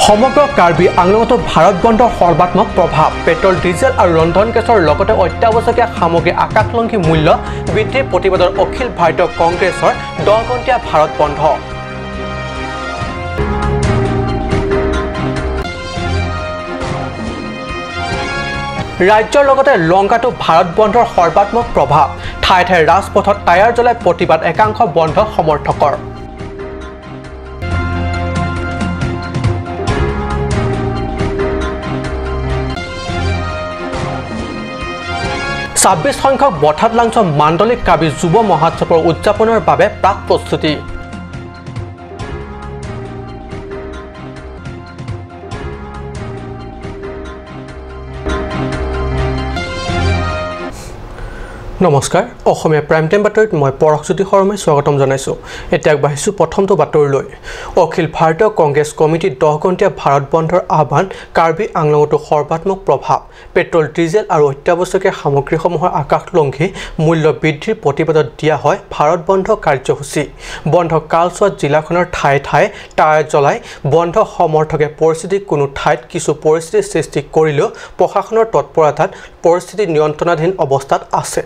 সমগ্ৰ কাৰ্বি আংলঙতো ভাৰত বন্ধৰ সৰ্বাত্মক প্ৰভাৱ। পেট্ৰল, ডিজেল আৰু ৰন্ধন গেছৰ লগতে অত্যাৱশ্যকীয় সামগ্ৰী আকাশলংঘী মূল্য বৃদ্ধিৰ প্ৰতিবাদত অখিল ভাৰতীয় কংগ্ৰেছৰ 10 ঘণ্টীয়া ভাৰত বন্ধ। ৰাজ্যৰ লগতে লংকাতো ভাৰত বন্ধৰ সৰ্বাত্মক প্ৰভাৱ। ঠায়ে ঠায়ে ৰাজপথত টায়াৰ জ্বলাই প্ৰতিবাদ একাংশ বন্ধ সমৰ্থকৰ। 26 সংখ্যক বঠাত লাংচ মাণ্ডলিক কাৰ্বি যুৱ মহোৎসৱৰ উদযাপনৰ বাবে প্ৰাক প্ৰস্তুতি। নমস্কাৰ, অসমীয়া প্ৰাইম টাইম বাতৰিত মই পৰশজ্যোতি শৰ্মাই স্বাগতম জনাইছোঁ। এতিয়া আগবাঢ়িছোঁ প্ৰথমটো বাতৰিলৈ। অখিল ভাৰতীয় কংগ্ৰেছ কমিটিৰ 10 ঘণ্টীয়া ভাৰত বন্ধৰ আহ্বান কাৰ্বি আংলঙতো সৰ্বাত্মক প্ৰভাৱ। পেট্ৰল, ডিজেল আৰু অত্যাৱশ্যকীয় সামগ্ৰীসমূহৰ আকাশলংঘী মূল্য বৃদ্ধিৰ প্ৰতিবাদত দিয়া হয় ভাৰত বন্ধ কাৰ্যসূচী। বন্ধ কালচোৱাত জিলাখনৰ ঠায়ে ঠায়ে টায়াৰ জ্বলাই বন্ধ সমৰ্থকে পৰিস্থিতি কোনো ঠাইত কিছু পৰিস্থিতিৰ সৃষ্টি কৰিলেও প্ৰশাসনৰ তৎপৰতাত পৰিস্থিতি নিয়ন্ত্ৰণাধীন অৱস্থাত আছে।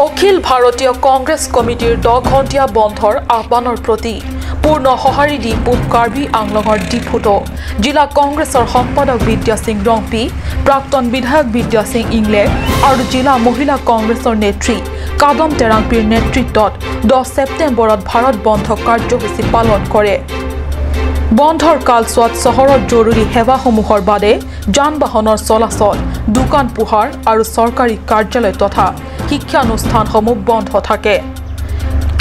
অখিল ভাৰতীয় কংগ্ৰেছ কমিটিৰ 10 ঘণ্টীয়া বন্ধৰ আহ্বানৰ প্ৰতি পূৰ্ণ সঁহাৰি দি পূব কাৰ্বি আংলঙৰ ডিফুটো জিলা কংগ্ৰেছৰ সম্পাদক বিদ্যা সিং ৰংপি, প্ৰাক্তন বিধায়ক বিদ্যা সিং ইংলে আৰু জিলা মহিলা কংগ্ৰেছৰ নেত্ৰী কাদম টেৰাংপিৰ নেতৃত্বত 10 ছেপ্টেম্বৰত ভাৰত বন্ধ কাৰ্যসূচী পালন কৰে। বন্ধৰ কালচোৱাত চহৰৰ জৰুৰী সেৱাসমূহৰ বাদে যান বাহনৰ চলাচল, দোকান পোহাৰ আৰু চৰকাৰী কাৰ্যালয় তথা শিক্ষানুষ্ঠানসমূহ বন্ধ থাকে।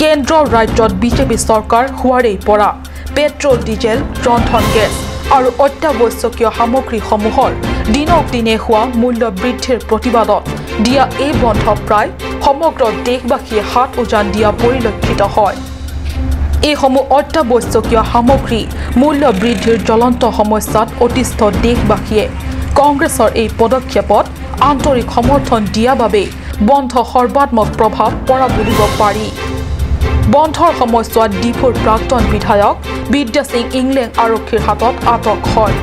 কেন্দ্ৰ ৰাজ্যত বিজেপি চৰকাৰ হোৱাৰেই পৰা পেট্ৰল, ডিজেল, ৰন্ধন গেছ আৰু অত্যাৱশ্যকীয় সামগ্ৰীসমূহৰ দিনক দিনে হোৱা মূল্য বৃদ্ধিৰ প্ৰতিবাদত দিয়া এই বন্ধ প্ৰায় সমগ্ৰ দেশবাসীয়ে হাত উজান দিয়া পৰিলক্ষিত হয়। এইসমূহ অত্যাৱশ্যকীয় সামগ্ৰী মূল্য বৃদ্ধিৰ জ্বলন্ত সমস্যাত অতিষ্ঠ দেশবাসীয়ে কংগ্ৰেছৰ এই পদক্ষেপত আন্তৰিক সমৰ্থন দিয়া বাবেই বন্ধ সৰ্বাত্মক প্ৰভাৱ পৰা বুলিব পাৰি। বন্ধৰ সময়ছোৱাত ডিফুৰ প্ৰাক্তন বিধায়ক বিদ্যা সিং ইংলেং আৰক্ষীৰ হাতত আটক হয়।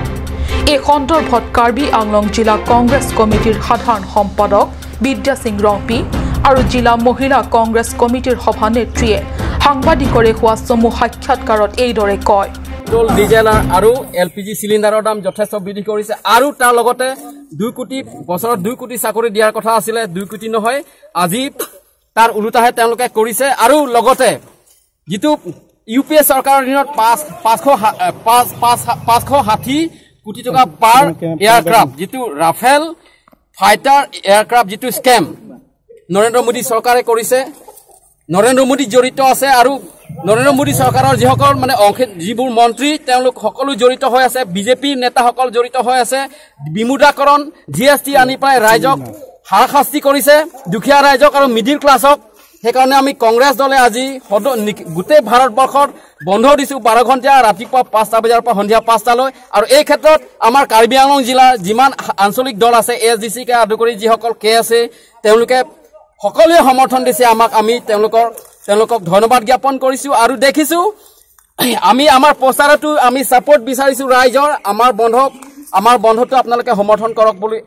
এই সন্দৰ্ভত কাৰ্বি আংলং জিলা কংগ্ৰেছ কমিটিৰ সাধাৰণ সম্পাদক বিদ্যা সিং ৰংপি আৰু জিলা মহিলা কংগ্ৰেছ কমিটিৰ সভানেত্ৰীয়ে সাংবাদিকৰে হোৱা চমু সাক্ষাৎকাৰত এইদৰে কয়। পেট্ৰল, ডিজেল আৰু এল পি জি চিলিণ্ডাৰৰ দাম যথেষ্ট বৃদ্ধি কৰিছে আৰু তাৰ লগতে 2 কোটি বছৰত 2 কোটি চাকৰি দিয়াৰ কথা আছিলে, 2 কোটি নহয়, আজি তাৰ ওলোটাহে তেওঁলোকে কৰিছে। আৰু লগতে যিটো ইউ পি এ চৰকাৰৰ দিনত 560 কোটি টকা পাৰ এয়াৰক্ৰাফ্ট, যিটো ৰাফেল ফাইটাৰ এয়াৰক্ৰাফ্ট যিটো স্কেম নৰেন্দ্ৰ মোদী চৰকাৰে কৰিছে, নৰেন্দ্ৰ মোদী জড়িত আছে আৰু নৰেন্দ্ৰ মোদী চৰকাৰৰ যিসকল মানে অংশ যিবোৰ মন্ত্ৰী তেওঁলোক সকলো জড়িত হৈ আছে, বিজেপিৰ নেতাসকল জড়িত হৈ আছে। বিমুদ্ৰাকৰণ, জি এছ টি আনি পেলাই ৰাইজক হাৰাশাস্তি কৰিছে, দুখীয়া ৰাইজক আৰু মিডিল ক্লাছক। সেইকাৰণে আমি কংগ্ৰেছ দলে আজি গোটেই ভাৰতবৰ্ষত বন্ধ দিছোঁ 12 ঘণ্টীয়া, ৰাতিপুৱা 5টা বজাৰ পৰা সন্ধিয়া 5টালৈ। আৰু এই ক্ষেত্ৰত আমাৰ কাৰ্বি আংলং জিলাৰ যিমান আঞ্চলিক দল আছে, এছ ডি চিকে আদি কৰি যিসকল কে আছে, তেওঁলোকে সকলোৱে সমৰ্থন দিছে আমাক। আমি তেওঁলোকক ধন্যবাদ জ্ঞাপন কৰিছোঁ। আৰু দেখিছোঁ আমি আমাৰ প্ৰচাৰতো আমি ছাপৰ্ট বিচাৰিছোঁ ৰাইজৰ, আমাৰ বন্ধটো আপোনালোকে সমৰ্থন কৰক বুলি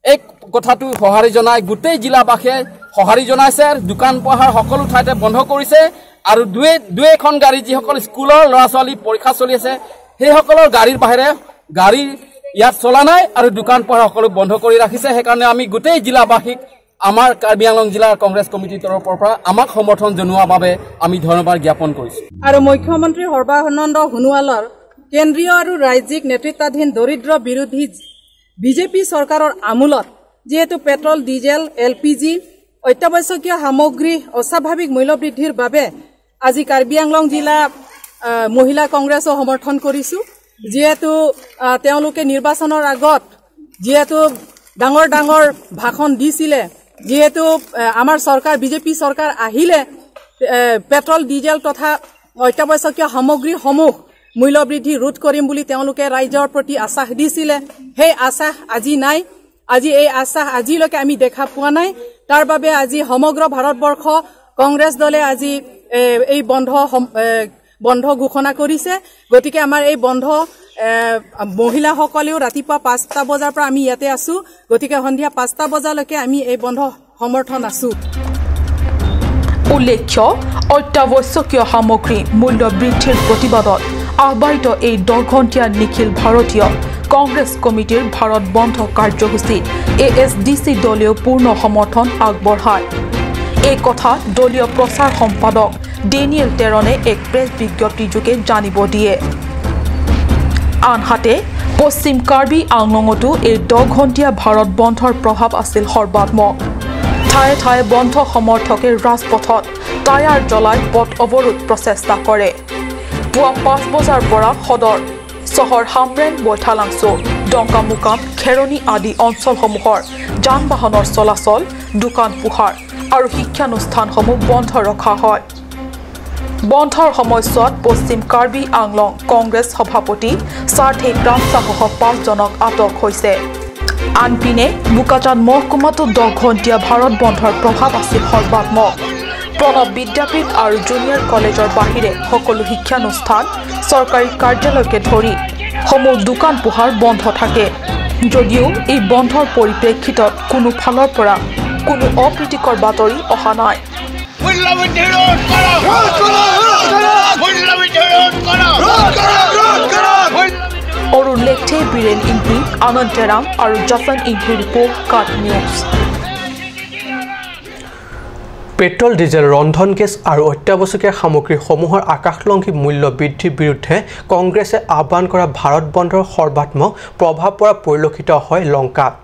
এই কথাটো সঁহাৰি জনাই গোটেই জিলাবাসীয়ে সঁহাৰি জনাইছে। দোকান পোহাৰ সকলো ঠাইতে বন্ধ কৰিছে আৰু দুই এখন গাড়ী যিসকল স্কুলৰ ল'ৰা ছোৱালী পৰীক্ষা চলি আছে সেইসকলৰ গাড়ীৰ বাহিৰে গাড়ী ইয়াত চলা নাই আৰু দোকান পোহাৰ সকলো বন্ধ কৰি ৰাখিছে। সেইকাৰণে আমি গোটেই জিলাবাসীক আমাৰ কাৰ্বি আংলং জিলাৰ কংগ্ৰেছ কমিটিৰ তৰফৰ পৰা আমাক সমৰ্থন জনোৱাৰ বাবে আমি ধন্যবাদ জ্ঞাপন কৰিছোঁ। আৰু মুখ্যমন্ত্ৰী সৰ্বানন্দ সোণোৱালৰ কেন্দ্ৰীয় আৰু ৰাজ্যিক নেতৃত্বাধীন দৰিদ্ৰ বিৰোধী বিজেপি চৰকাৰৰ আমোলত যিহেতু petrol, diesel, L P G অত্যাৱশ্যকীয় সামগ্ৰী অস্বাভাৱিক মূল্যবৃদ্ধিৰ বাবে আজি কাৰ্বি আংলং জিলা মহিলা কংগ্ৰেছো সমৰ্থন কৰিছোঁ। যিহেতু তেওঁলোকে নিৰ্বাচনৰ আগত যিহেতু ডাঙৰ ডাঙৰ ভাষণ দিছিলে, যিহেতু আমাৰ চৰকাৰ বিজেপি চৰকাৰ আহিলে পেট্ৰল, ডিজেল তথা অত্যাৱশ্যকীয় সামগ্ৰীসমূহ মূল্যবৃদ্ধি ৰোধ কৰিম বুলি তেওঁলোকে ৰাইজৰ প্ৰতি আশ্বাস দিছিলে, সেই আশ্বাস আজি নাই। আজি এই আশ্বাস আজিলৈকে আমি দেখা পোৱা নাই। তাৰ বাবে আজি সমগ্ৰ ভাৰতবৰ্ষ কংগ্ৰেছ দলে আজি এই বন্ধ বন্ধ ঘোষণা কৰিছে। গতিকে আমাৰ এই বন্ধ মহিলাসকলেও ৰাতিপুৱা 5টা বজাৰ পৰা আমি ইয়াতে আছো, গতিকে সন্ধিয়া 5টা বজালৈকে আমি এই বন্ধ সমৰ্থন আছো। উল্লেখ্য, অত্যাৱশ্যকীয় সামগ্ৰী মূল্য বৃদ্ধিৰ প্ৰতিবাদত আহ্বায়িত এই 10 ঘণ্টীয়া নিখিল ভাৰতীয় কংগ্ৰেছ কমিটিৰ ভাৰত বন্ধ কাৰ্যসূচীত ASDC দলেও পূৰ্ণ সমৰ্থন আগবঢ়ায়। এই কথা দলীয় প্ৰচাৰ সম্পাদক ডেনিয়েল টেৰণে এক প্ৰেছ বিজ্ঞপ্তিযোগে জানিব দিয়ে। আনহাতে পশ্চিম কাৰ্বি আংলঙতো এই 10 ঘণ্টীয়া ভাৰত বন্ধৰ প্ৰভাৱ আছিল সৰ্বাত্মক। ঠায়ে ঠায়ে বন্ধ সমৰ্থকে ৰাজপথত টায়াৰ জ্বলাই পথ অৱৰোধ প্ৰচেষ্টা কৰে। পুৱা 5 বজাৰ পৰা সদৰ চহৰ হামৰেণ, বৈঠালাংচু, ডংকামুকাম, খেৰণি আদি অঞ্চলসমূহৰ যান বাহনৰ চলাচল, দোকান পোহাৰ আৰু শিক্ষানুষ্ঠানসমূহ বন্ধ ৰখা হয়। বন্ধৰ সময়ছোৱাত পশ্চিম কাৰ্বি আংলং কংগ্ৰেছ সভাপতি সাৰ্থিক ৰামচাহসহ 5 জনক আটক হৈছে। আনপিনে বোকাজান মহকুমাতো 10 ঘণ্টীয়া ভাৰত বন্ধৰ প্ৰভাৱ আছিল সৰ্বাত্মক। প্ৰণৱ বিদ্যাপীঠ আৰু জুনিয়ৰ কলেজৰ বাহিৰে সকলো শিক্ষানুষ্ঠান, চৰকাৰী কাৰ্যালয়কে ধৰি সমূহ দোকান পোহাৰ বন্ধ থাকে যদিও এই বন্ধৰ পৰিপ্ৰেক্ষিতত কোনো ফালৰ পৰা কোনো অপ্ৰীতিকৰ বাতৰি অহা নাই। অৰুণ লেখথে, বীৰেন ইংহি, আনন্দ টেৰাম আৰু জাফান ইংহি ৰিপৰ্ট, কাট নিউজ। পেট্ৰল, ডিজেল, ৰন্ধন গেছ আৰু অত্যাৱশ্যকীয় সামগ্ৰীসমূহৰ আকাশলংঘী মূল্য বৃদ্ধিৰ বিৰুদ্ধে কংগ্ৰেছে আহ্বান কৰা ভাৰত বন্ধৰ সৰ্বাত্মক প্ৰভাৱ পৰা পৰিলক্ষিত হয় লংকাত।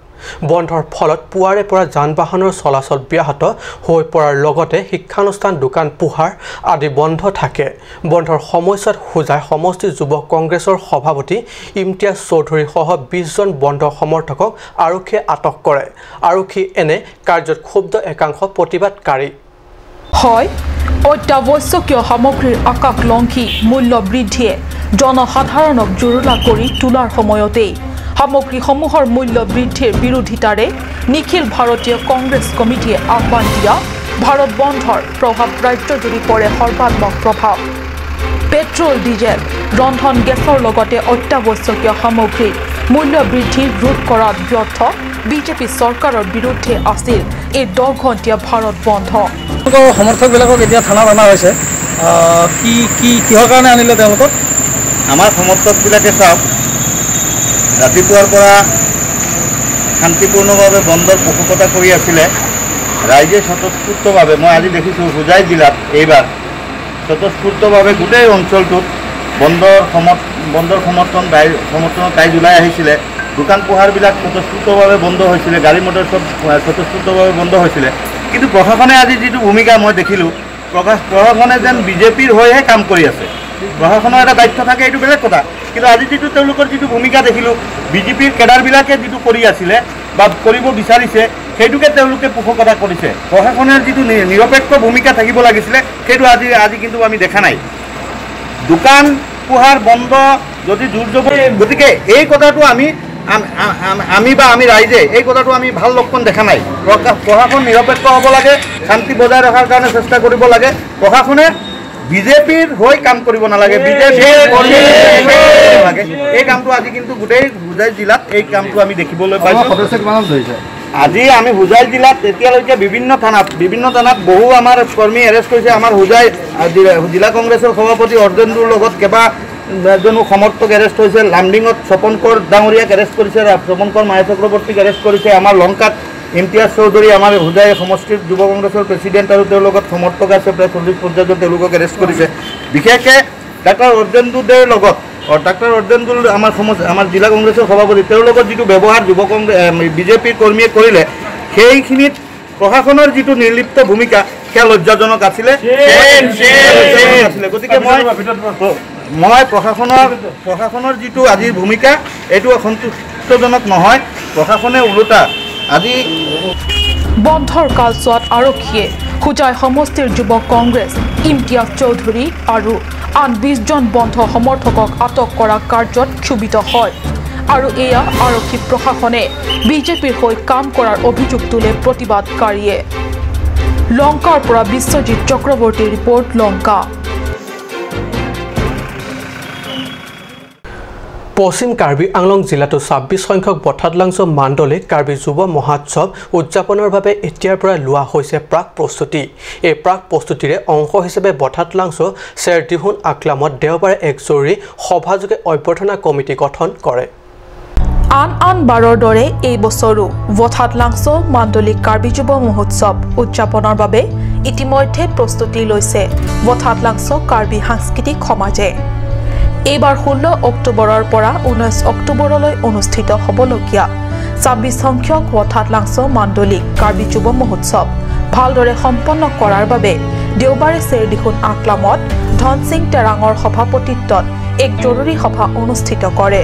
বন্ধৰ ফলত পুৱাৰে পৰা যান বাহনৰ চলাচল ব্যাহত হৈ পৰাৰ লগতে শিক্ষানুষ্ঠান, দোকান পোহাৰ আদি বন্ধ থাকে। বন্ধৰ সময়ছোৱাত হোজাই সমষ্টিৰ যুৱ কংগ্ৰেছৰ সভাপতি ইমতিয়াজ চৌধুৰীসহ 20 জন বন্ধ সমৰ্থকক আৰক্ষীয়ে আটক কৰে। আৰক্ষী এনে কাৰ্যত ক্ষুব্ধ একাংশ প্ৰতিবাদকাৰী হয়। অত্যাৱশ্যকীয় সামগ্ৰীৰ আকাশলংঘী মূল্য বৃদ্ধিয়ে জনসাধাৰণক জুৰুলা কৰি তোলাৰ সময়তেই সামগ্ৰীসমূহৰ মূল্য বৃদ্ধিৰ বিৰোধিতাৰে নিখিল ভাৰতীয় কংগ্ৰেছ কমিটিয়ে আহ্বান দিয়া ভাৰত বন্ধৰ প্ৰভাৱ ৰাজ্যজুৰি পৰে সৰ্বাত্মক প্ৰভাৱ। পেট্ৰল, ডিজেল, ৰন্ধন গেছৰ লগতে অত্যাৱশ্যকীয় সামগ্ৰীৰ মূল্য বৃদ্ধি ৰোধ কৰাত ব্যৰ্থ বিজেপি চৰকাৰৰ বিৰুদ্ধে আছিল এই 10 ঘণ্টীয়া ভাৰত বন্ধ। সমৰ্থকবিলাকক এতিয়া থানাত অনা হৈছে, কি কি কিহৰ কাৰণে আনিলে তেওঁলোকক? আমাৰ সমৰ্থকবিলাকে চাওক, ৰাতিপুৱাৰ পৰা শান্তিপূৰ্ণভাৱে বন্ধৰ পোষকতা কৰি আছিলে। ৰাইজে স্বতঃস্ফূৰ্তভাৱে, মই আজি দেখিছোঁ হোজাই জিলাত এইবাৰ স্বতঃস্ফূৰ্তভাৱে গোটেই অঞ্চলটোত বন্ধৰ সমৰ্থন সমৰ্থনত ৰাইজ ওলাই আহিছিলে। দোকান পোহাৰবিলাক স্বতঃস্ফূৰ্তভাৱে বন্ধ হৈছিলে, গাড়ী মটৰ চব স্বতঃস্ফূৰ্তভাৱে বন্ধ হৈছিলে। কিন্তু প্ৰশাসনে আজি যিটো ভূমিকা মই দেখিলোঁ, প্ৰশাসনে যেন বিজেপিৰ হৈহে কাম কৰি আছে। প্ৰশাসনৰ এটা দায়িত্ব থাকে, এইটো বেলেগ কথা, কিন্তু আজি যিটো তেওঁলোকৰ যিটো ভূমিকা দেখিলোঁ, বিজেপিৰ কেডাৰবিলাকে যিটো কৰি আছিলে বা কৰিব বিচাৰিছে সেইটোকে তেওঁলোকে পোষকতা কৰিছে। প্ৰশাসনৰ যিটো নিৰপেক্ষ ভূমিকা থাকিব লাগিছিলে সেইটো আজি কিন্তু আমি দেখা নাই। দোকান পোহাৰ বন্ধ যদি জোৰ জবৰ, গতিকে এই কথাটো আমি আমি বা আমি ৰাইজে এই কথাটো আমি ভাল লক্ষণ দেখা নাই। প্ৰশাসন নিৰপেক্ষ হ'ব লাগে, শান্তি বজাই ৰখাৰ কাৰণে চেষ্টা কৰিব লাগে। প্ৰশাসনে বিজেপিৰ হৈ কাম কৰিব নালাগে, বিজেপিৰ লাগে এই কামটো আজি কিন্তু গোটেই হোজাই জিলাত এই কামটো আমি দেখিবলৈ পাইছোঁ। আজি আমি হোজাই জিলাত এতিয়ালৈকে বিভিন্ন থানাত বহু আমাৰ কৰ্মী এৰেষ্ট কৰিছে। আমাৰ হোজাই জিলা কংগ্ৰেছৰ সভাপতি অৰ্জেন্দুৰ লগত কেইবাজনো সমৰ্থক এৰেষ্ট হৈছে। লামডিঙত স্বপনকৰ ডাঙৰীয়াক এৰেষ্ট কৰিছে, স্বপনকৰ মায়া চক্ৰৱৰ্তীক এৰেষ্ট কৰিছে। আমাৰ লংকাত ইমতিয়াজ চৌধুৰী, আমাৰ হোজাই সমষ্টিৰ যুৱ কংগ্ৰেছৰ প্ৰেচিডেণ্ট আৰু তেওঁৰ লগত সমৰ্থক আছে প্ৰায় 40-50 জন, তেওঁলোকক এৰেষ্ট কৰিছে। বিশেষকৈ ডাক্তৰ অৰ্জেন্দু দেৰ লগত, ডাক্তৰ অৰ্জেন্দুৰ আমাৰ জিলা কংগ্ৰেছৰ সভাপতি, তেওঁৰ লগত যিটো ব্যৱহাৰ যুৱ কংগ্ৰেছ বিজেপিৰ কৰ্মীয়ে কৰিলে, সেইখিনিত প্ৰশাসনৰ যিটো নিৰ্লিপ্ত ভূমিকা সেয়া লজ্জাজনক আছিলে। গতিকে মই প্ৰশাসনৰ যিটো আজিৰ ভূমিকা এইটো সন্তুষ্টজনক নহয়। প্ৰশাসনে ওলোটা আজি বন্ধৰ কালচোৱাত আৰক্ষীয়ে হোজাই সমষ্টিৰ যুৱ কংগ্ৰেছ ইমতিয়াজ চৌধুৰী আৰু আন 20 জন বন্ধ সমৰ্থকক আটক কৰা কাৰ্যত ক্ষোভিত হয় আৰু এয়া আৰক্ষী প্ৰশাসনে বিজেপিৰ হৈ কাম কৰাৰ অভিযোগ তোলে প্ৰতিবাদকাৰীয়ে। লংকাৰ পৰা বিশ্বজিৎ চক্ৰৱৰ্তীৰ ৰিপৰ্ট, লংকা। পশ্চিম কাৰ্বি আংলং জিলাতো 26 সংখ্যক বঠাতলাংছ মাণ্ডলিক কাৰ্বি যুৱ মহোৎসৱ উদযাপনৰ বাবে এতিয়াৰ পৰা লোৱা হৈছে প্ৰাক প্ৰস্তুতি। এই প্ৰাক প্ৰস্তুতিৰে অংশ হিচাপে বঠাতলাংছ চেৰদিহুন আকলামত দেওবাৰে এক জৰুৰী সভাযোগে অভ্যৰ্থনা কমিটি গঠন কৰে। আন আন বাৰৰ দৰে এই বছৰো বঠাতলাংছ মাণ্ডলিক কাৰ্বি যুৱ মহোৎসৱ উদযাপনৰ বাবে ইতিমধ্যে প্ৰস্তুতি লৈছে বঠাতলাংছ কাৰ্বি সাংস্কৃতিক সমাজে। এইবাৰ 16 অক্টোবৰৰ পৰা 19 অক্টোবৰলৈ অনুষ্ঠিত হ'বলগীয়া 26 সংখ্যক বঠাতলাংছ মাণ্ডলিক কাৰ্বি যুৱ মহোৎসৱ ভালদৰে সম্পন্ন কৰাৰ বাবে দেওবাৰে চেৰদিহুন আকলামত ধনসিং টেৰাঙৰ সভাপতিত্বত এক জৰুৰী সভা অনুষ্ঠিত কৰে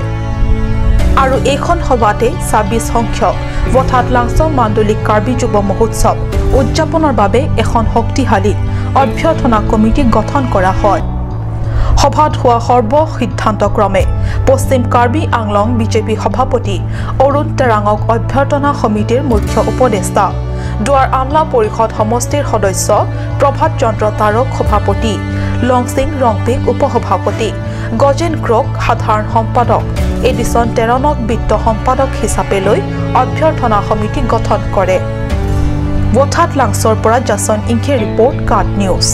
আৰু এইখন সভাতে 26 সংখ্যক বঠাতলাংছ মাণ্ডলিক কাৰ্বি যুৱ মহোৎসৱ উদযাপনৰ বাবে এখন শক্তিশালী অভ্যৰ্থনা কমিটি গঠন কৰা হয়। সভাত হোৱা সৰ্ব সিদ্ধান্তক্ৰমে পশ্চিম কাৰ্বি আংলং বিজেপি সভাপতি অৰুণ টেৰাঙক অভ্যৰ্থনা সমিতিৰ মুখ্য উপদেষ্টা, দুৱাৰ আমলা পৰিষদ সমষ্টিৰ সদস্য প্ৰভাত চন্দ্ৰ তাৰক সভাপতি, লংসিং ৰংপিক উপসভাপতি, গজেন ক্ৰক সাধাৰণ সম্পাদক, এডিছন টেৰণক বিত্ত সম্পাদক হিচাপে লৈ অভ্যৰ্থনা সমিতি গঠন কৰে। বঠাতলাংছৰ পৰা জাছন ইংখে ৰিপৰ্ট, কাট নিউজ।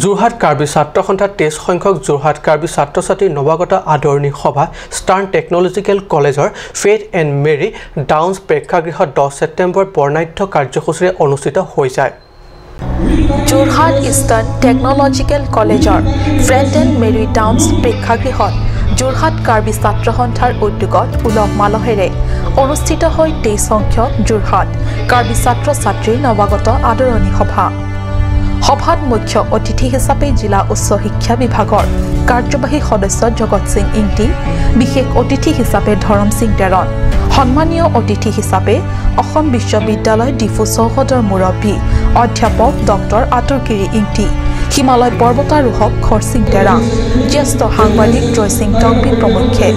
যোৰহাট কাৰ্বি ছাত্ৰ সন্থাৰ 23 সংখ্যক যোৰহাট কাৰ্বি ছাত্ৰ ছাত্ৰীৰ নৱাগত আদৰণি সভা ষ্টাৰ্ণ টেকনলজিকেল কলেজৰ ফেথ এণ্ড মেৰী ডাউন্স প্ৰেক্ষাগৃহত 10 ছেপ্টেম্বৰ বৰ্ণাঢ্য কাৰ্যসূচীৰে অনুষ্ঠিত হৈ যায়। যোৰহাট ইষ্টাৰ্ণ টেকনলজিকেল কলেজৰ ফ্ৰেড এণ্ড মেৰী ডাউন্স প্ৰেক্ষাগৃহত যোৰহাট কাৰ্বি ছাত্ৰ সন্থাৰ উদ্যোগত উলহ মালহেৰে অনুষ্ঠিত হয় 23 সংখ্যক যোৰহাট কাৰ্বি ছাত্ৰ ছাত্ৰীৰ নৱাগত আদৰণি সভা। সভাত মুখ্য অতিথি হিচাপে জিলা উচ্চ শিক্ষা বিভাগৰ কাৰ্যবাহী সদস্য জগত সিং ইংটি, বিশেষ অতিথি হিচাপে ধৰম সিং টেৰণ, সন্মানীয় অতিথি হিচাপে অসম বিশ্ববিদ্যালয় ডিফু চৌহদৰ মুৰব্বী অধ্যাপক ডক্টৰ আতুৰগিৰি ইংটি, হিমালয় পৰ্বতাৰোহক খৰসিং টেৰাং, জ্যেষ্ঠ সাংবাদিক জয়সিং টংপি প্ৰমুখ্যে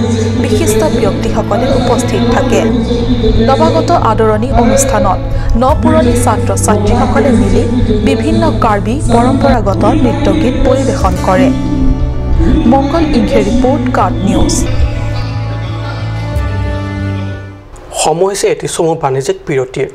বিশিষ্ট ব্যক্তিসকলে উপস্থিত থাকে। নৱাগত আদৰণি অনুষ্ঠানত ন পুৰণি ছাত্ৰ ছাত্ৰীসকলে মিলি বিভিন্ন কাৰ্বি পৰম্পৰাগত নৃত্যগীত পৰিৱেশন কৰে। মংগল ইংখে ৰিপৰ্ট, কাট নিউজ। সময় হৈছে এটি চমু বাণিজ্যিক বিৰতিৰ।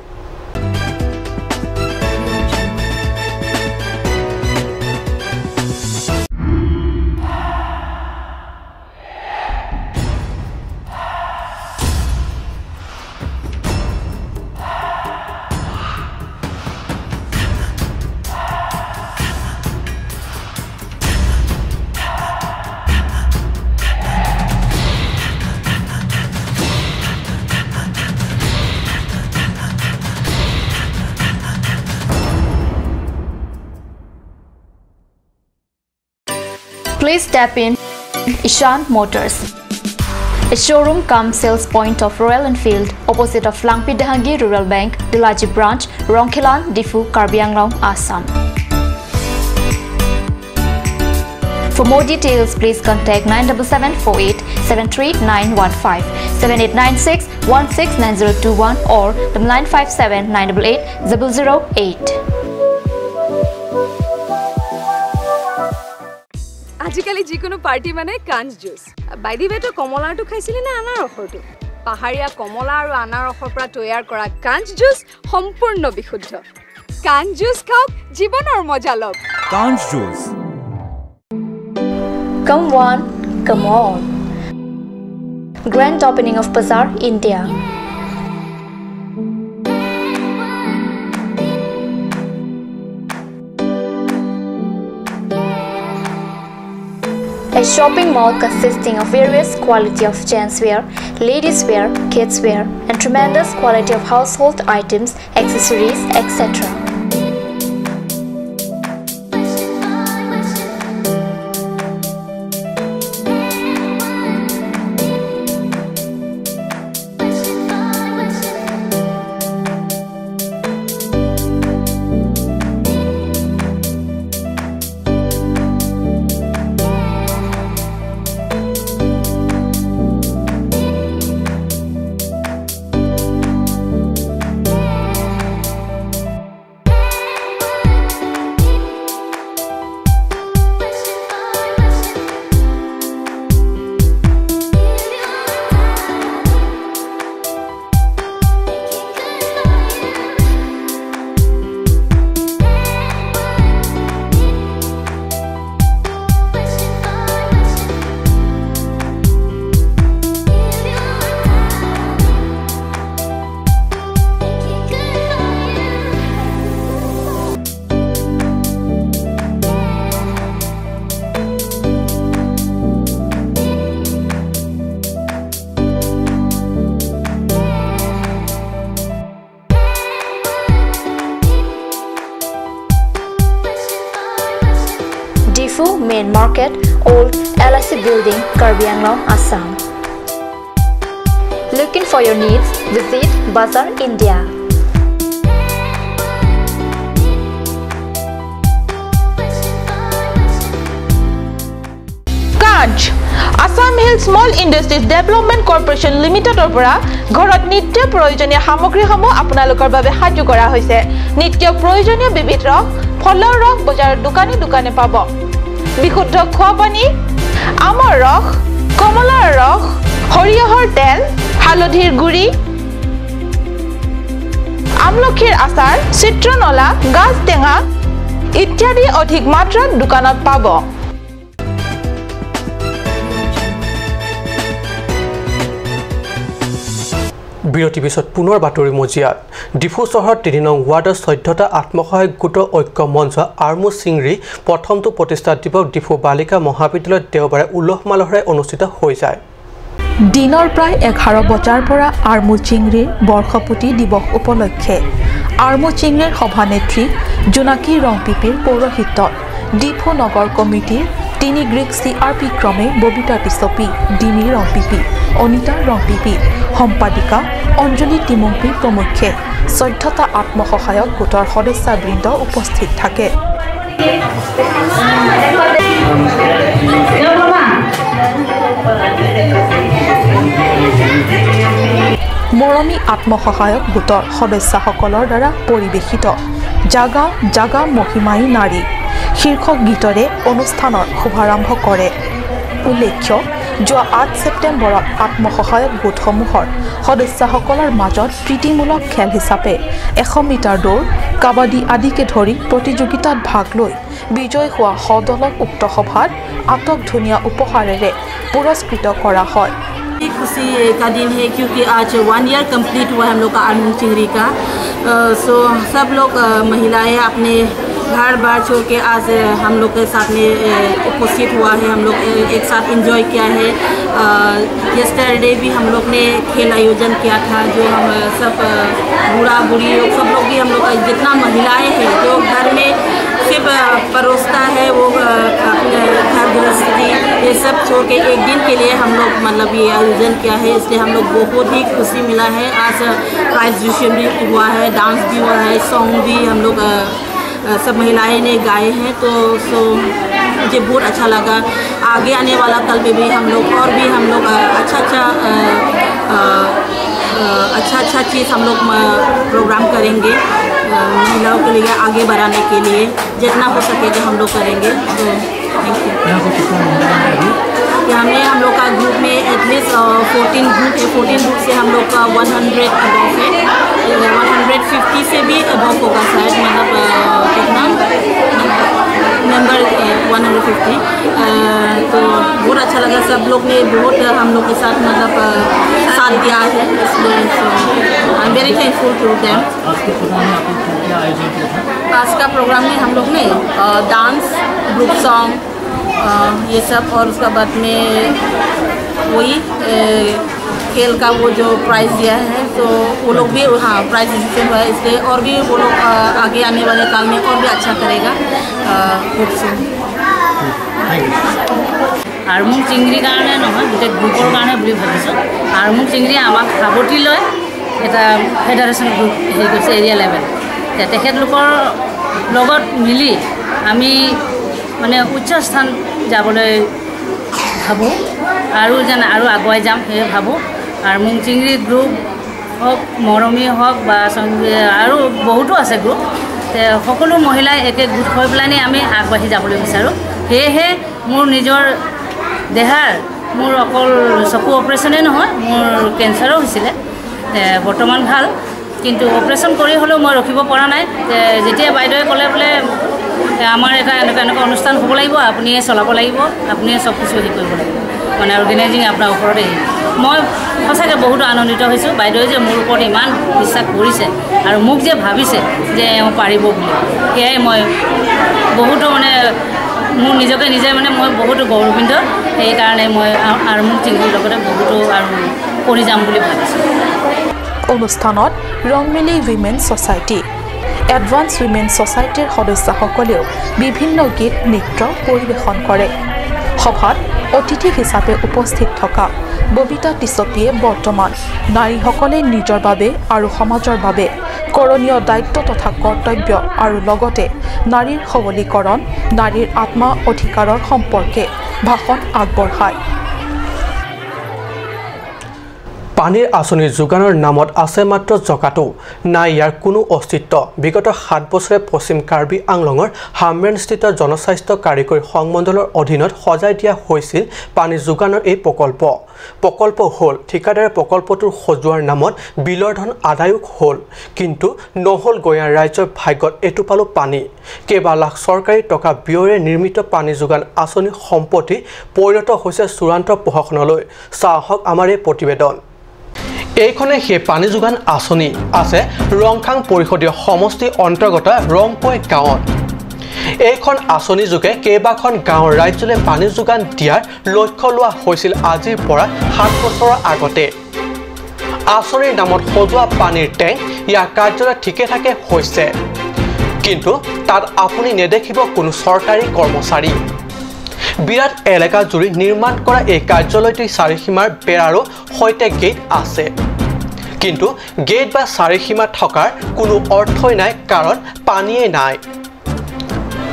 Please tap in Ishan Motors, a showroom cum sales point of Royal Enfield, opposite of Langpi Dahangi Rural Bank, Dilaji Branch, Rongkhilan, Difu, Karbi Anglong, Assam. For more details, please contact 97748 73915, 7896 169021 or 957 988 008. আজিকালি যিকোনো party মানে কাঞ্চ juice. By the ৱে, তই কমলাৰটো খাইছিলি নে আনাৰসৰটো? পাহাৰীয়া কমলা আৰু আনাৰসৰ পৰা তৈয়াৰ কৰা কাঞ্চ জুচ সম্পূৰ্ণ বিশুদ্ধ। কাঞ্চ জুচ খাওক, জীৱনৰ মজা লওক। কাঞ্চ juice. Come one, come all. Grand opening of Bazaar India. A shopping mall consisting of various quality of gents wear, ladies wear, kids wear, and tremendous quality of household items, accessories, etc. Diphu Main Market, Old LIC Building, Karbi Anglong, Assam. Looking for your needs? Visit Bazaar India. Assam Hill Small Industries Development Corporation লিমিটেডৰ পৰা ঘৰত নিত্য প্ৰয়োজনীয় সামগ্ৰীসমূহ আপোনালোকৰ বাবে সাজু কৰা হৈছে। নিত্য প্ৰয়োজনীয় বিবিধ ৰস, ফলৰ ৰস বজাৰৰ দোকানে দোকানে পাব। বিশুদ্ধ খোৱা পানী, আমৰ ৰস, কমলাৰ ৰস, সৰিয়হৰ তেল, হালধিৰ গুড়ি, আমলখিৰ আচাৰ, চিত্ৰনলা, গাজ টেঙা ইত্যাদি অধিক মাত্ৰাত দোকানত পাব। বিৰতিৰ পিছত পুনৰ বাতৰি মজিয়াত। ডিফু চহৰত 3 নং ৱাৰ্ডৰ 14টা আত্মসহায়ক গোটৰ ঐক্য মঞ্চ আৰ্মু চিংৰি প্ৰথমটো প্ৰতিষ্ঠা দিৱস ডিফু বালিকা মহাবিদ্যালয়ত দেওবাৰে উলহ মালহেৰে অনুষ্ঠিত হৈ যায়। দিনৰ প্ৰায় 11 বজাৰ পৰা আৰ্মু চিংৰিৰ বৰ্ষপূৰ্তি দিৱস উপলক্ষে আৰ্মু চিংৰিৰ সভানেত্ৰী জোনাকী ৰংপিপিৰ পৌৰোহিত্যত ডিফু নগৰ কমিটিৰ 3 গ্ৰীক CRP ক্ৰমে ববিতা টিচপি, ডিমি ৰংপিপি, অনিতা ৰংপিপি, সম্পাদিকা অঞ্জলি তিমুংপি প্ৰমুখ্যে 14টা আত্মসহায়ক গোটৰ সদস্যবৃন্দ উপস্থিত থাকে। মৰমী আত্মসহায়ক গোটৰ সদস্যসকলৰ দ্বাৰা পৰিৱেশিত জাগা জাগা মহিমাই নাৰী শীৰ্ষক গীতৰে অনুষ্ঠানৰ শুভাৰম্ভ কৰে। উল্লেখ্য, যোৱা 8 ছেপ্টেম্বৰত আত্মসহায়ক গোটসমূহৰ সদস্যসকলৰ মাজত প্ৰীতিমূলক খেল হিচাপে 100 মিটাৰ দৌৰ, কাবাডী আদিকে ধৰি প্ৰতিযোগিতাত ভাগ লৈ বিজয়ী হোৱা সদলক উক্ত সভাত আটক ধুনীয়া উপহাৰেৰে পুৰস্কৃত কৰা হয়। खुशी का दिन है क्योंकि आज 1 ईयर कंप्लीट हुआ है हम लोग का आर्मू चिंगरी का। सो सब लोग महिलाएं अपने घर बार छोड़ के आज हम लोग के साथ में उपस्थित हुआ है। हम लोग एक साथ एंजॉय किया है। यस्टरडे भी हम लोग ने खेल आयोजन किया था, जो हम सब बूढ़ा बूढ़ी लोग सब लोग भी हम लोग जितना महिलाएं हैं जो घर में सिर्फ परोसता है वो अपने घर गृहस्थी ये सब छोड़ के एक दिन के लिए हम लोग मतलब ये आयोजन किया है, इसलिए हम लोग बहुत ही खुशी मिला है। आज प्राइज डिस्ट्रीब्यूशन भी हुआ है, डांस भी हुआ है, सॉन्ग भी हम लोग सब महिलाएं ने गाए हैं, तो सो मुझे बहुत अच्छा लगा। आगे आने वाला कल में भी हम लोग और भी हम लोग अच्छा अच्छा चीज़ हम लोग प्रोग्राम करेंगे महिलाओं के लिए आगे बढ़ाने के लिए, जितना हो सकेगा हम लोग करेंगे। तो thank you. हमें हम लोग का ग्रुप में एटलीस्ट 14 ग्रुप है। 14 ग्रुप से हम लोग का 100 अबव है, 150 से भी अबव होगा शायद, मतलब कितना मेंबर 150। तो बहुत अच्छा लगा, सब लोग ने बहुत हम लोग के साथ मतलब साथ दिया है, इसलिए I am very thankful to them. आज का प्रोग्राम में हम लोग ने डांस, ग्रुप सॉन्ग ये सब, और उसका बाद में वही खेल का वो जो प्राइज़ दिया है, तो वो लोग भी हाँ प्राइज़ डिस्ट्रीब्यूशन हुआ है, इसलिए और भी वो लोग आगे आने वाले काल में और भी अच्छा करेगा। Hope so. আৰ্মুং চিংৰিৰ কাৰণে নহয়, গোটেই গ্ৰুপৰ কাৰণে বুলি ভাবিছোঁ। আৰ্মুং চিংৰিয়ে আমাক সাৱটি লৈ এটা ফেডাৰেশ্যন গ্ৰুপ হেৰি কৰিছে এৰিয়া লেভেল। তেখেতলোকৰ লগত মিলি আমি মানে উচ্চ স্থান যাবলৈ ভাবোঁ আৰু যেন আৰু আগুৱাই যাম সেয়ে ভাবোঁ। আৰ্মুং চিংৰি গ্ৰুপ হওক, মৰমী হওক বা আৰু বহুতো আছে গ্ৰুপ, সকলো মহিলাই একে গোট হৈ পেলাইনি আমি আগবাঢ়ি যাবলৈ বিচাৰোঁ। সেয়েহে মোৰ নিজৰ দেহাৰ মোৰ অকল চকু অপাৰেশ্যনেই নহয়, মোৰ কেঞ্চাৰো হৈছিলে, বৰ্তমান ভাল, কিন্তু অপাৰেশ্যন কৰি হ'লেও মই ৰখিব পৰা নাই। যেতিয়া বাইদেৱে ক'লে বোলে আমাৰ এটা এনেকুৱা এনেকুৱা অনুষ্ঠান হ'ব লাগিব, আপুনিয়ে চলাব লাগিব, আপুনিয়ে চব কিছু হেৰি কৰিব লাগিব, মানে অৰ্গেনাইজিং আপোনাৰ ওপৰতে। মই সঁচাকৈ বহুত আনন্দিত হৈছোঁ বাইদেৱে যে মোৰ ওপৰত ইমান বিশ্বাস কৰিছে আৰু মোক যে ভাবিছে যে এওঁ পাৰিব বুলি, সেয়াই মই বহুতো মানে মোৰ নিজকে নিজে মানে মই বহুতো গৌৰৱান্বিত। সেইকাৰণে মই আৰ্মুং চিংৰিৰ লগতে বহুতো আৰু কৰি যাম বুলি ভাবিছোঁ। অনুষ্ঠানত Rangmili women society, advance women ছ'চাইটিৰ সদস্যসকলেও বিভিন্ন গীত নৃত্য পৰিৱেশন কৰে। সভাত অতিথি হিচাপে উপস্থিত থকা ববিতা টিচপিয়ে বৰ্তমান নাৰীসকলে নিজৰ বাবে আৰু সমাজৰ বাবে কৰণীয় দায়িত্ব তথা কৰ্তব্য আৰু লগতে নাৰীৰ সবলীকৰণ, নাৰীৰ আত্মা অধিকাৰৰ সম্পৰ্কে ভাষণ আগবঢ়ায়। পানীৰ আঁচনিৰ যোগানৰ নামত আছে মাত্ৰ জকাটো, নাই ইয়াৰ কোনো অস্তিত্ব। বিগত 7 বছৰে পশ্চিম কাৰ্বি আংলঙৰ হামৰেণস্থিত জনস্বাস্থ্য কাৰিকৰী সংমণ্ডলৰ অধীনত সজাই দিয়া হৈছিল পানী যোগানৰ এই প্ৰকল্প। প্ৰকল্প হ'ল, ঠিকাদাৰে প্ৰকল্পটোৰ সজোৱাৰ নামত বিলৰ ধন আদায়ো হ'ল, কিন্তু নহ'ল গঞা ৰাইজৰ ভাগ্যত এটোপালো পানী। কেইবা লাখ চৰকাৰী টকা ব্যয়েৰে নিৰ্মিত পানী যোগান আঁচনি সম্পত্তি পৰিণত হৈছে চূড়ান্ত প্ৰশাসনলৈ। চাহক আমাৰ এই প্ৰতিবেদন। এইখনে সেই পানী যোগান আঁচনি আছে ৰংখাং পৰিষদীয় সমষ্টিৰ অন্তৰ্গত ৰংপৈ গাঁৱত। এইখন আঁচনি যোগে কেইবাখন গাঁৱৰ ৰাজ্যলৈ পানী যোগান দিয়াৰ লক্ষ্য লোৱা হৈছিল আজিৰ পৰা 7 বছৰৰ আগতে। আঁচনিৰ নামত সজোৱা পানীৰ টেংক ইয়াৰ কাৰ্যালয় ঠিকে থাকে হৈছে, কিন্তু তাত আপুনি নেদেখিব কোনো চৰকাৰী কৰ্মচাৰী। বিৰাট এলেকা জুৰি নিৰ্মাণ কৰা এই কাৰ্যালয়টিৰ চাৰিসীমাৰ বেৰাৰো সৈতে গেট আছে, কিন্তু গেট বা চাৰিসীমা থকাৰ কোনো অৰ্থই নাই, কাৰণ পানীয়ে নাই।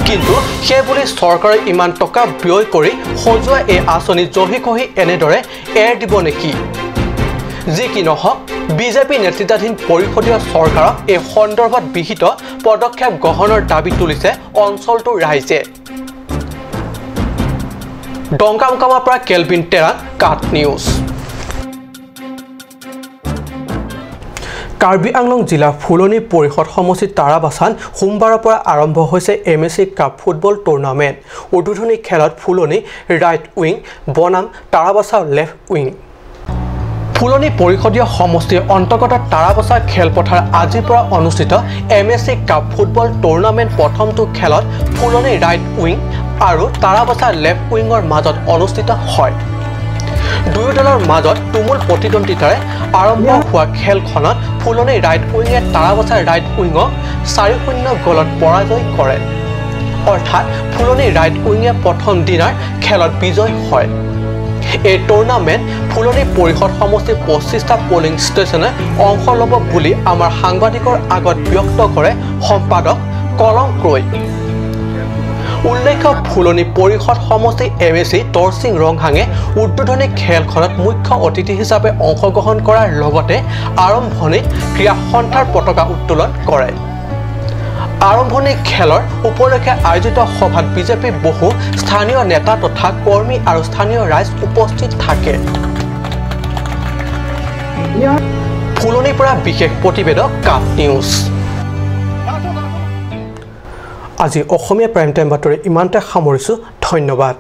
কিন্তু সেইবুলি চৰকাৰে ইমান টকা ব্যয় কৰি সজোৱা এই আঁচনি জহি খহি এনেদৰে এৰ দিব নেকি? যি কি নহওক, বিজেপি নেতৃত্বাধীন পৰিষদীয় চৰকাৰক এই সন্দৰ্ভত বিহিত পদক্ষেপ গ্ৰহণৰ দাবী তুলিছে অঞ্চলটোৰ ৰাইজে। ডংকামকামৰ পৰা কেলভিন টেৰাং, কাট নিউজ। কাৰ্বি আংলং জিলা ফুলনি পৰিষদ সমষ্টিৰ তাৰাবাছান সোমবাৰৰ পৰা আৰম্ভ হৈছে M S C cup football tournament. উদ্বোধনী খেলত ফুলনি ৰাইট উইং বনাম তাৰাবাছা লেফ্ট উইং। ফুলনি পৰিষদীয় সমষ্টিৰ অন্তৰ্গত তাৰাবাছা খেলপথাৰ আজিৰ পৰা অনুষ্ঠিত M S C cup football tournament প্ৰথমটো খেলত ফুলনি ৰাইট উইং আৰু তাৰাবাছা লেফ্ট উইঙৰ মাজত অনুষ্ঠিত হয়। দুয়ো দলৰ মাজত তুমুল প্ৰতিদ্বন্দ্বিতাৰে আৰম্ভ হোৱা খেলখনত ফুলনি ৰাইট উইঙে তাৰাবাছা ৰাইট উইঙক 4-0 গ'লত পৰাজয় কৰে। অৰ্থাৎ ফুলনি ৰাইট উইঙে প্ৰথম দিনাৰ খেলত বিজয় হয়। এই টুৰ্ণামেণ্ট ফুলনি পৰিষদ সমষ্টিৰ 25টা পলিং ষ্টেচনে অংশ ল'ব বুলি আমাৰ সাংবাদিকৰ আগত ব্যক্ত কৰে সম্পাদক কলং ক্ৰয়। উল্লেখ্য, ফুলনি পৰিষদ সমষ্টিৰ এম এ চি তৰচিং ৰংহাঙে উদ্বোধনী খেলখনত মুখ্য অতিথি হিচাপে অংশগ্ৰহণ কৰাৰ লগতে আৰম্ভণিত ক্ৰীড়া সন্থাৰ পতাকা উত্তোলন কৰে। আৰম্ভণি খেলৰ উপলক্ষে আয়োজিত সভাত বিজেপিৰ বহু স্থানীয় নেতা তথা কৰ্মী আৰু স্থানীয় ৰাইজ উপস্থিত থাকে। ফুলনিৰ পৰা বিশেষ প্ৰতিবেদক, কাট নিউজ। আজি অসমীয়া প্ৰাইম টাইম বাতৰি ইমানতে সামৰিছোঁ। ধন্যবাদ।